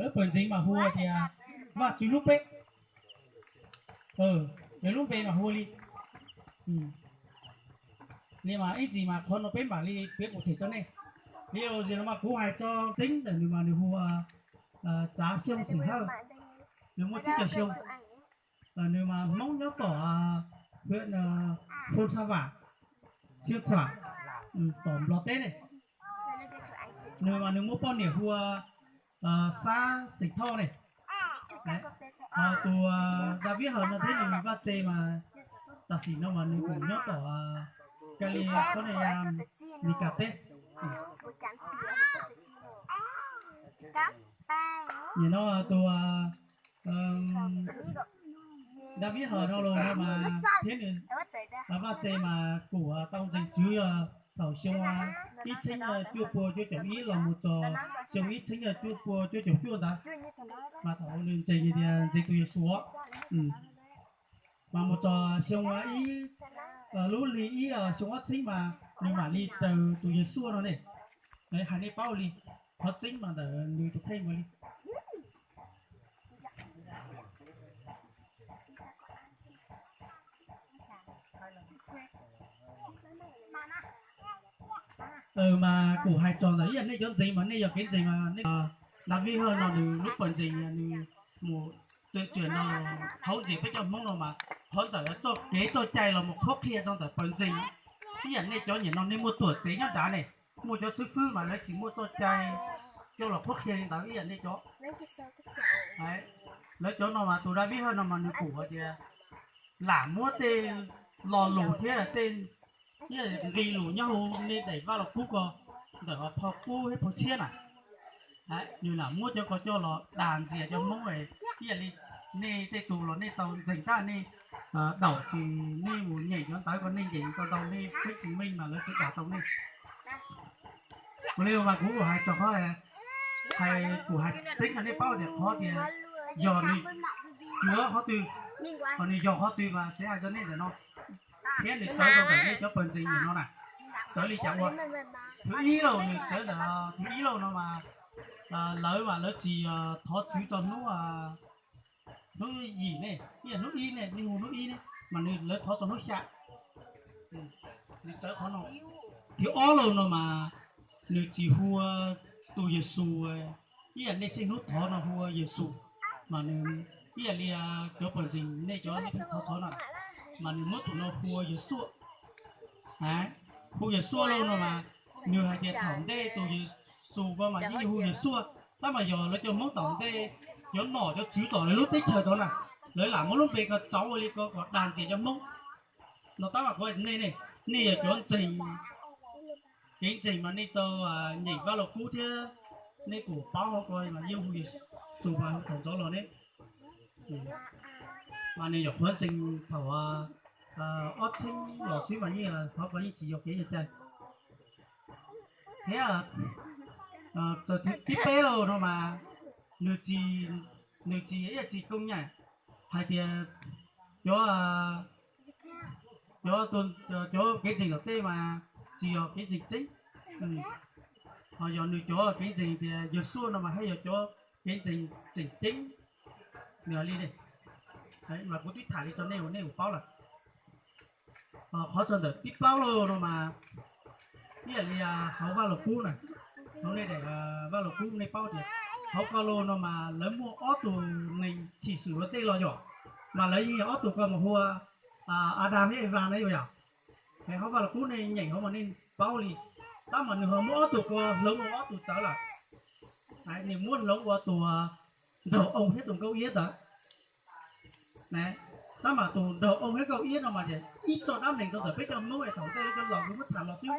Lub pawg ntseeg mas hu tias Vajtswv lub peb, nws lub npe mas hu li. Li mas ib ntsis mas qhov no peb mam li piav kuv them rau nej. Li no mas kuv hais tso ntseeb ntawm nws mas nws hu ua Tsav Xyooj Xeem Hawj, nws muaj tsib caug xyoo. Nws mas Hmoob nyob tom Phu Tha Vam, Xiab Khuam, tom Nplog teb ne. Nws mas nws muaj poj niam hu ua Xab Xeem Thoj ne. Ho tus Daviv Hawj no thiab nws vaj tse mas tam sim no mas nws kuj nyob tom California, Mis Kas teb. Nim no tus Daviv Hawj no los no mas thiab nws vaj tse mas kuj tau ntseeg Tswv thaum xyoo ib txhiab cuaj pua cuaj caum ib los mus txog xyoo ib txhiab cuaj pua cuaj caum cuaj ntawd, mas thaum nws ntseeg tias ntseeg tus Yexus, mas mus txog xyoo ib, lub hli ib xyoo ob txhiab mas nws mam li raws tus Yexus no ne. Hais nej paub li, qhov tseeb mas ntawm nws tus kheej ua li. Mas kuv hais txog ntawm ib yam nej cov ntseeg mas nej yog kev ntseeg mas nej, Daviv Hawj no nws lub pawg ntseeg nws mus tuyên truyền no, hauv ntsis peb cov Hmoob no mas qhov ntawm txoj kev txoj cai los mus qhuab qhia rau ntawm pawg ntseeg. Ib yam nej cov niam no nej muaj tuam tsev nyob nrad ne, muaj cov xib fwb mas lawv tsis muaj txoj cai coj los qhuab qhia li ntawd ib yam nej cov. Lawv cov no mas tus Daviv Hawj no mas nws kuj hais tias lam muab tej lo lus thiab tej nqe lus nyob hauv nej daim Vaj Lug Kub ko, ntawm phau qub thiab phau tshiab na, nws lam muab cov ko coj los dag ntxias cov Hmoob. Ib yam li nej tej tus los nej tau ntseeg tag nej daum ces nej mus nyeem cov ntawv ko nej nyeem tau ntau nej peb tsis meej mas lawv tsis dag tau nej. Ua li mas kuv hais txog qhov, hais kuv hais tseeb rau nej paub tias qhov tias yog nws cuav qhov twg, ho nws yog qhov twg mas xav hais rau nej ntawm no, thiab nws txawv rau ntawm nej cov pawg ntseeg nim no na. Txawv li cas ua? Thib ib lauj, nws txawv ntawm thib ib lauj no mas lawv mas lawv tsis thov Tswv txog hnub, hnub yim ne, ib yam hnub ib ne, nej hu hnub ib ne, mas nws lawv thov txog hnub xya. Nws txawv qhov no. Thib ob lauj no mas nws tsis hu ua tus Yexus, ib yam nej tsheej hnub thov no hu ua Yexus, mas nws ib yam li cov pawg ntseeg nej cov nej thov thov no, mas nws muab tus no hu ua Yexus. Hu Yexus lauj no mas nws hais tias thaum ntej tus Yexus ko mas yeej hu Yexus, tab mas yog lawv cov Hmoob tom ntej, cov nom cov tswv tom lawv lub teb chaws tod na, lawv lam muab lub npe ko txauv ua li ko kom dag ntxias cov Hmoob. No tab mas kuv nej, nej yog cov ntseeg, kev ntseeg mas nej tau nyeem Vaj Lug Kub thiab nej kuj paub hauv ko mas yeej hu Yexus mas thaum ntxov los ne. Mas nws yog qhuav ntseeg thaum ob txhiab los xwb mas yeej qhov ko yeej tsis yog kev cai. Thiab txawm thib peb lauj no mas nws tsis, nws tsis ib yam tsis công nhận hais tias cov, cov, cov kev ntseeg tom tej mas tsis yog kev ntseeg tseeb. Ho yog nws cov kev ntseeg tias Yexus no mas thiaj yog cov kev ntseeg tseem ceeb. Nws li ne, mas kuv twb tham li rau nej uas nej ua paub lawm. Qhov txog ntawm thib plaub lauj no mas ib yam li hauv Vaj Lug Kub na, hauv nej daim Vaj Lug Kub nej paub tias hauv ko lauj no mas lawv muaj ob tug neeg chim swm ua ntej los yom, mas lawv yeej yog ob tug ko mas hu ua Adas thiab Evas na yom. Hauv Vaj Lug Kub nej nyeem hauv mas nej paub li, tab mas nws ho muab ob tug ko hloov ua ob tug txawv lawm. Nws muab hloov ua tus nraug oo thiab tus nkauj iab ntawd. Tab mas tus nraug oo thiab nkauj iab no mas ib txoj dab neeg rau ntawm peb cov Hmoob thaum ntej cov laus muab tham los xwb.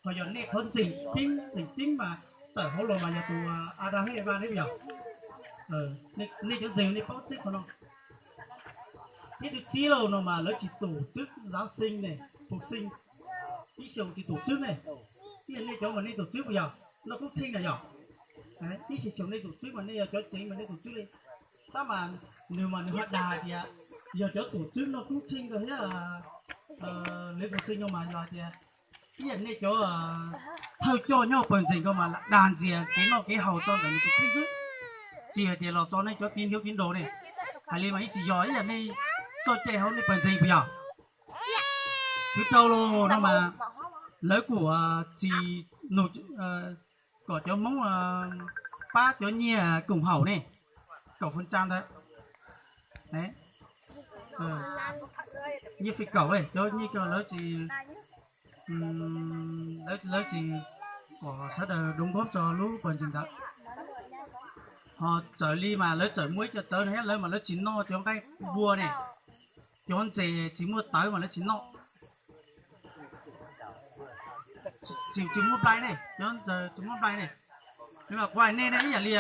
Ho yog nej qhov ntseeg ceeb, ntseeg ceeb mas tawm hauv los mas yog tus Adas thiab Evas ne yog. Nej cov ntseeg nej paub tseeb qhov no. Thib thib txib lauj no mas lawv tsis tổ chức Giáng sinh ne, phục sinh, ib xyoos tsis tổ chức ne. Ib yam nej cov mas nej tổ chức puas yog, noj kub tsheej na yog. Ib xyoos nej tổ chức mas nej yog cov tsev mas nej tổ chức li. Tab mas nws mas nws ho dag hais tias yog cov tổ chức noj kub tsheej ko thiab lễ phục sinh no mas yog hais tias ib yam nej cov thawj coj nyob pawg ntseeg ko mas lam dag ntxias kev noj kev haus rau ntawm nws tus kheej xwb. Tsis hais tias los txog nej cov tij nhiub tij nraug ne, hais li mas yeej tsis yog ib yam nej txoj cai hauv nej pawg ntseeg puas yog? Twb rau los no mas lawv kuj tsis nug kom cov Hmoob pab cov nyiaj koom haum ne, kaum fun tsa ntawd. Nyiaj fij kaum cov nyiaj ko lawv tsis, lawv tsis kom sawv daws doos nkuab tso lub pawg ntseeg ntawd. Ho txawm li mas lawv txawm muaj ib co txawv thiab lawv mas lawv tsis noj cov nqaij npua ne, cov ntses tsis muaj tawv mas lawv tsis noj. Tsis muaj nplai ne, cov ntses tsis muaj nplai ne. Kuv hais nej ne ib yam li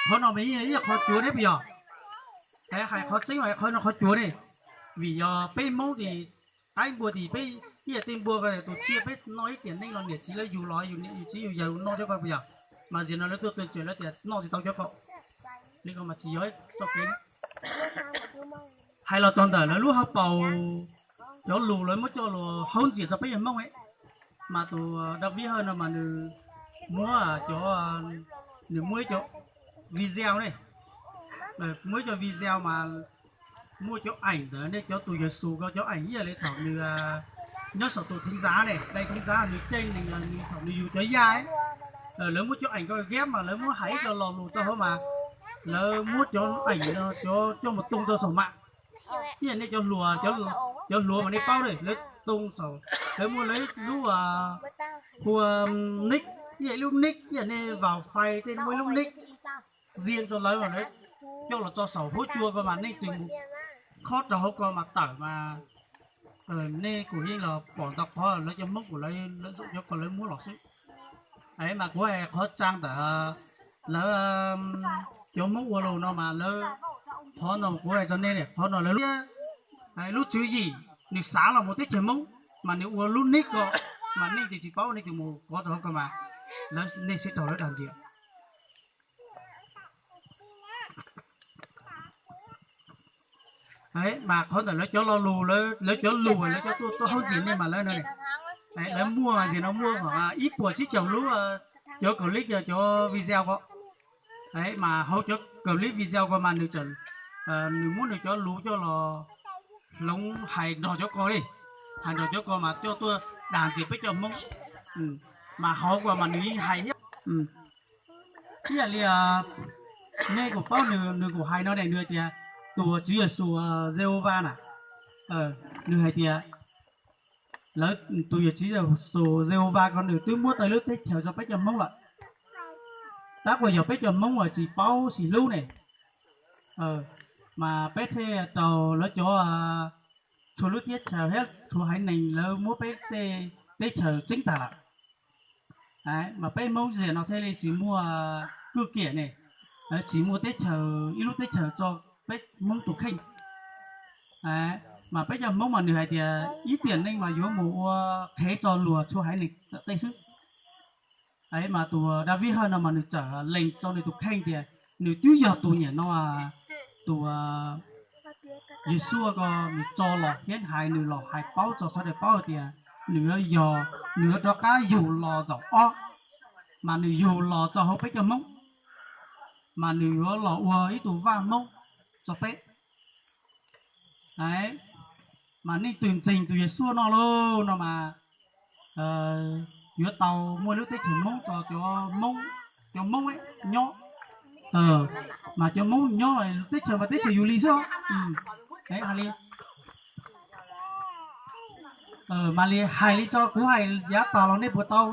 qhov no mas yeej ib yam qhov cuav ne puas yog? Hais qhov tseeb hais qhov no qhov cuav ne, vim yog peb Hmoob ces qaib npua ces peb ib yam tej npua ko tus tsiaj peb noj ib tiam neej los niam txiv lawv yug los yus niam yus txiv yus yawg noj cov ko puas yog? Mas ziag no lawv tuaj tuaj tseem lawv tias noj tsis tau cov ko. Li ko mas tsis yog txoj kev. Hais los txog ntawm lawv lub hauv paus, cov lus lawv muab coj los haub ntxias txog peb yog Hmoob, mas tus David Hawj no mas nws muab cov, nws muab ib co video ne, muab ib co video mas muaj cov aim ntawd nej cov tus Yexus ko cov aim ib yam li thaum nws nyob saum tus theev zav ne, dai theev zav nws caij nees los nws thaum nws yug cov yaj, lawv muab cov aim ko kiab mas lawv muab hais ib co lo lus rau hauv mas lawv muab cov aim no cov coj mus too rau saum mas. Ib yam nej cov hluas, cov hluas mas nej paub lawm, lawv too saum, lawv muaj lawv lub hu nick, ib yam ib lub nick, ib yam nej Vam Fais tej muaj ib lub nick riêng rau lawv mas lawv coj los tso saum huab cua ko mas nej tseem mus khob rau hauv ko mas tawm mas nej kuj yeej los pom ntau qhov lawv cov Hmoob kuj lawv, lawv cov ko lawv muab los xwb. Mas kuv hais qhov tsaa ntawm lawv cov Hmoob ua lus no mas lawv, qhov no kuv hais rau nej, qhov no lawv lub tswv yim nws xav los mus teb chaws Hmoob mas nws ua lub nick ko mas nej tsis paub nej tseem mus kov rau hauv ko mas lawv, nej sib raug lawv dag ntxias. Mas qhov ntawm lawv cov lo lus, lawv cov lus lawv cov tuaj tuaj haub ntxias nej mas lawv, lawv muaj mas ziag no muaj ib puas tsib caug lub cov clip cov video ko. Mas hauv cov clip video ko mas nws tseem, nws muab nws cov lus coj los hloov hais nrog cov ko li, hais nrog cov ko mas coj tuaj dag ntxias peb cov Hmoob. Mas hauv ko mas nws yeej hais thiab. Ib yam li nej kuj paub nws, nws kuj hais no ne, nws hais tias tus Tswv Yexus Zehova na, nws hais tias lawv, tus Tswv Yexus Zehova ko nws twb muab tau lub teb chaws rau peb cov Hmoob lawm. Tab kuas yog peb cov Hmoob uas tsis paub sib hlub ne, mas peb thiaj rau lawv cov, txhua lub teb chaws thiab txhua haiv neeg lawv muab peb tej teb chaws tseeb tag lawm. Mas peb Hmoob ziag no thiaj li tsis muaj kwj kiam ne, tsis muaj teb chaws, ib lub teb chaws tso peb Hmoob tus kheej. Mas peb cov Hmoob mas nws hais tias ib tiam neej mas yuav mus ua qhev tso luag txhua haiv neeg tom tej xwb. Mas tus David Hawj no mas nws txawm lees rau nws tus kheej tias nws twb yog tus niam no, tus Yexus ko nws tso los thiab hais, nws los hais paub tso sawv daws paub hais tias nws yuav yog, nws yuav rov qab yug los zaum ob, mas nws yug los rau hauv peb cov Hmoob, mas nws yuav los ua ib tug vaj Hmoob rau peb. Mas nej twg ntseeg tus Yexus no lauj no mas yuav tau muaj lub teb chaws Hmoob rau cov Hmoob, cov Hmoob nyob. Mas cov Hmoob nyob teb chaws mas teb chaws yus li xwb. Hais li, mas li hais li tso kuv hais yav tag los nej puas tau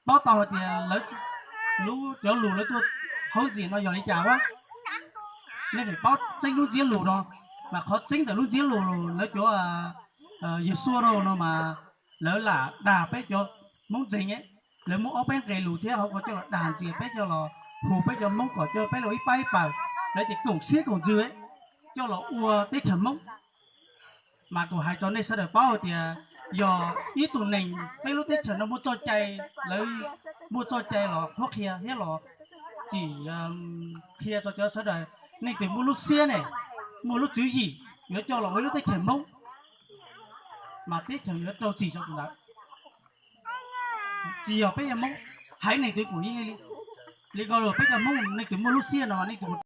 paub tau hais tias lawv, lub cov lus lawv tuaj haub ntxias no yog li cas a? Nej feem paub tseeb lub ntsiab lus no, mas qhov tseeb ntawm lub ntsiab lus lawv cov Yexus no mas lawv lam dag peb cov Hmoob ntseeg, lawv muab ob peb nqe lus thiab hauv ko coj los dag ntxias peb, coj los hu peb cov Hmoob kom coj peb los ib pab ib pawg, lawv ces koom siab koom ntsws coj los ua teb chaws Hmoob. Mas kuv hais rau nej sawv daws paub hais tias yog ib tug neeg peb lub teb chaws no muaj txoj cai, lawv muaj txoj cai los qhuab qhia thiab los tsim qhia rau cov sawv daws, nej twg muaj lub siab ne, muaj lub tswv yim yuav coj los ua ib lub teb chaws Hmoob, mas teb chaws yuav raug txim rau tus ntawd. Tsis yog peb cov Hmoob, haiv neeg twg kuj yeej li ko los peb cov Hmoob nej twg muaj lub siab no nej twg